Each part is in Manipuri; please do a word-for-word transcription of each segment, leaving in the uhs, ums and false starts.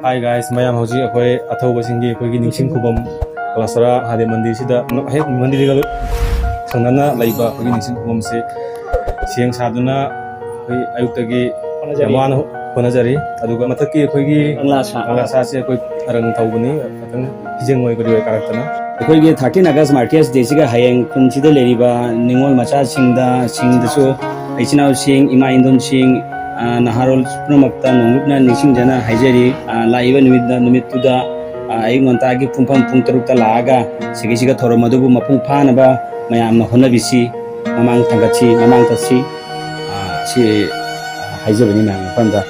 Hi guys, ꯃꯌꯥꯝ, ꯍꯧꯖꯤꯛ ꯑꯩꯈꯣꯏ ꯑꯊꯧꯕꯁꯤꯡꯒꯤ ꯑꯩꯈꯣꯏꯒꯤ ꯅꯤꯡꯁꯤꯡ ꯈꯨꯕꯝ ꯀꯂꯥꯁꯔꯥ ꯃꯍꯥꯗꯦꯕ ꯃꯟꯗꯤꯔꯁꯤꯗ, ꯍꯦꯛ ꯃꯟꯗꯤꯔꯒ ꯊꯪꯅꯅ ꯂꯩꯕ ꯑꯩꯈꯣꯏꯒꯤ ꯅꯤꯡꯁꯤꯡ ꯈꯨꯕꯝꯁꯦ ꯁꯦꯡ ꯁꯥꯗꯨꯅ ꯑꯩꯈꯣꯏ ꯑꯌꯨꯛꯇꯒꯤ ꯍꯣꯠꯅꯖꯔꯤ꯫ ꯌꯥꯝ ꯋꯥꯅ ꯍꯣꯠꯅꯖꯔꯤ꯫ ꯑꯗꯨꯒ ꯃꯊꯛꯀꯤ ꯑꯩꯈꯣꯏꯒꯤ ꯀꯪꯂꯥ ꯁꯥ-, ꯀꯪꯂꯥ ꯁꯥꯁꯦ ꯑꯩꯈꯣꯏ ꯔꯪ ꯇꯧꯕꯅꯤ, ꯈꯤꯇꯪ ꯍꯤꯖꯪ ꯑꯣꯏ ꯀꯔꯤ ꯑꯣꯏ ꯀꯥꯔꯛꯇꯅ꯫ ꯑꯩꯈꯣꯏꯒꯤ thirteen August Martyrs Day ꯁꯤꯒ ꯍꯌꯦꯡ ꯈꯨꯟꯁꯤꯗ ꯂꯩꯔꯤꯕ ꯅꯤꯉꯣꯜ ꯃꯆꯥꯁꯤꯡꯗ, ꯁꯤꯡꯗꯁꯨ, ꯏꯆꯤꯟ ꯏꯅꯥꯎꯁꯤꯡ, ꯏꯃꯥ ꯏꯟꯗꯣꯟꯁꯤꯡ, ꯑ, ꯅꯍꯥꯔꯣꯜ ꯄꯨꯝꯅꯃꯛꯇ ꯅꯣꯡꯂꯨꯛꯅ ꯅꯤꯡꯁꯤꯡꯖꯅ ꯍꯥꯏꯖꯔꯤ꯫ ꯑ, ꯂꯥꯛꯏꯕ ꯅꯨꯃꯤꯠ, ꯅꯨꯃꯤꯠꯇꯨꯗ, ꯑ, ꯑꯌꯨꯛ ꯉꯟꯇꯥꯒꯤ ꯄꯨꯡꯐꯝ ꯄꯨꯡ ꯇꯔꯨꯛꯇ ꯂꯥꯛꯑꯒ ꯁꯤꯒꯤ, ꯁꯤꯒ ꯊꯧꯔꯝ ꯑꯗꯨꯕꯨ ꯃꯄꯨꯡ ꯐꯥꯅꯕ ꯃꯌꯥꯝꯅ ꯍꯣꯠꯅꯕꯤꯁꯤ, ꯃꯃꯥꯡ ꯊꯥꯡꯒꯠꯁꯤ, ꯃꯃꯥꯡ ꯆꯠꯁꯤ꯫ ꯑ, ꯁꯤ ꯍꯥꯏꯖꯕꯅꯤ ꯃꯌꯥꯝꯒꯤ ꯃꯐꯝꯗ꯫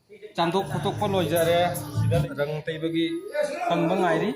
ꯍꯧꯖꯤꯛ ꯆꯥꯝꯊꯣꯛ ꯈꯣꯠꯇꯣꯛꯄ ꯂꯣꯏꯖꯔꯦ꯫ ꯁꯤꯗ ꯔꯪ ꯇꯩꯕꯒꯤ ꯇꯝꯕ ꯉꯥꯏꯔꯤ꯫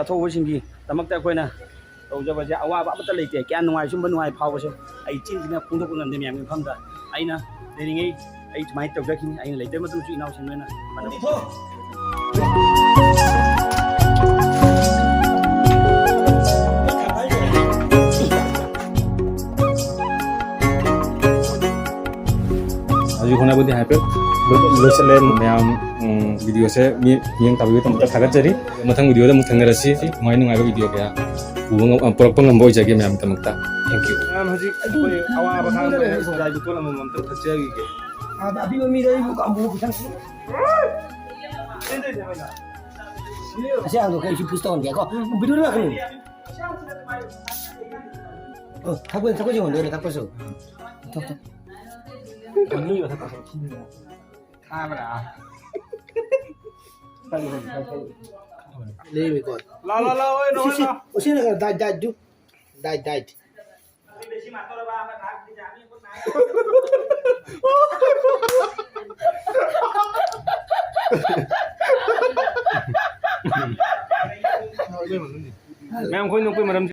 ꯊꯣꯛꯎꯕꯁꯤꯡꯒꯤꯗꯃꯛꯇ ꯑꯩꯈꯣꯏꯅ ꯇꯧꯖꯕꯁꯦ ꯑꯋꯥꯕ ꯑꯃꯠꯇ ꯂꯩꯇꯦ꯫ ꯀꯌꯥ ꯅꯨꯡꯉꯥꯏ, ꯁꯨꯝꯕ ꯅꯨꯡꯉꯥꯏ ꯐꯥꯎꯕꯁꯦ ꯑꯩ ꯆꯤꯟꯁꯤꯅ ꯐꯣꯡꯗꯣꯛꯄ ꯉꯝꯗꯦ ꯃꯌꯥꯝꯒꯤ ꯃꯐꯝꯗ꯫ ꯑꯩꯅ ꯂꯩꯔꯤꯉꯩ ꯑꯩ ꯁꯨꯃꯥꯏꯅ ꯇꯧꯖꯈꯤꯅꯤ, ꯑꯩꯅ ꯂꯩꯇꯕ ꯃꯇꯝꯗꯁꯨ ꯏꯅꯥꯎꯁꯤꯡ ꯂꯣꯏꯅ ꯃꯇꯝ ꯍꯧꯖꯤꯛ ꯍꯣꯠꯅꯕꯗꯤ ꯍꯥꯏꯐꯦꯠ ꯂꯣꯏ-, ꯂꯣꯏꯁꯤꯜꯂꯦ꯫ ꯃꯌꯥꯝ, ꯎꯝ, ꯚꯤꯗꯤꯑꯣꯁꯦ ꯃꯤ-, ꯃꯤꯠꯌꯦꯡ ꯇꯥꯕꯤꯕꯒꯤꯗꯃꯛꯇ ꯊꯥꯒꯠꯆꯔꯤ꯫ ꯃꯊꯪ ꯚꯤꯗꯤꯑꯣꯗ ꯑꯃꯨꯛ ꯊꯦꯡꯅꯔꯁꯤ꯫ ꯅꯨꯡꯉꯥꯏ ꯅꯨꯡꯉꯥꯏꯕ ꯚꯤꯗꯤꯑꯣ ꯀꯌꯥ ꯄꯨꯕ ꯉꯝ-, ꯑ, ꯄꯨꯔꯛꯄ ꯉꯝꯕ ꯑꯣꯏꯖꯒꯦ ꯃꯌꯥꯝꯒꯤꯗꯃꯛꯇ꯫ Thank you꯫ ꯃꯌꯥꯝ ꯍꯧꯖꯤꯛ ꯑꯩꯈꯣꯏ ꯑꯋꯥꯕ ꯈꯥꯡꯕ ꯂꯩꯔꯦ꯫ ꯆꯥꯏ ꯕꯣꯇꯜ ꯑꯃꯃꯝꯇꯪ ꯊꯛꯆꯈꯤꯒꯦ꯫ ꯑ, ꯑꯄꯤꯕ ꯃꯤꯗ ꯑꯩꯕꯨ ꯑꯃꯨꯛ ꯈꯤꯇꯪ ꯑꯁꯤ ꯍꯥꯡꯗꯣꯛꯀꯦ, ꯑꯩꯁꯨ push ꯇꯧꯍꯟꯒꯦꯀꯣ꯫ ꯚꯤꯗꯤꯑꯣ ꯂꯥꯛꯀꯅꯨ꯫ ꯑꯣ, ꯊꯛꯄ, ꯊꯛꯄꯁꯨ ꯍꯣꯟꯗꯣꯏꯅꯦ, ꯊꯛꯄꯁꯨ꯫ ꯊꯛ, ꯊꯛ꯫ ꯊꯥꯕ꯭ꯔꯥ? ꯂꯦꯝꯃꯤꯀꯣ꯫ ꯂꯥ, ꯂꯥ, ꯂꯥ, ꯑꯣꯏ, ꯁꯤ, ꯁꯤ, ꯅꯣꯏ ꯂꯥ꯫ ꯁꯤ ꯅꯪ diet, diet ꯗꯨ꯫ Diet, diet꯫ ꯃꯌꯥꯝ ꯑꯩꯈꯣꯏ ꯅꯣꯛꯄꯩ ꯃꯔꯝꯁꯦ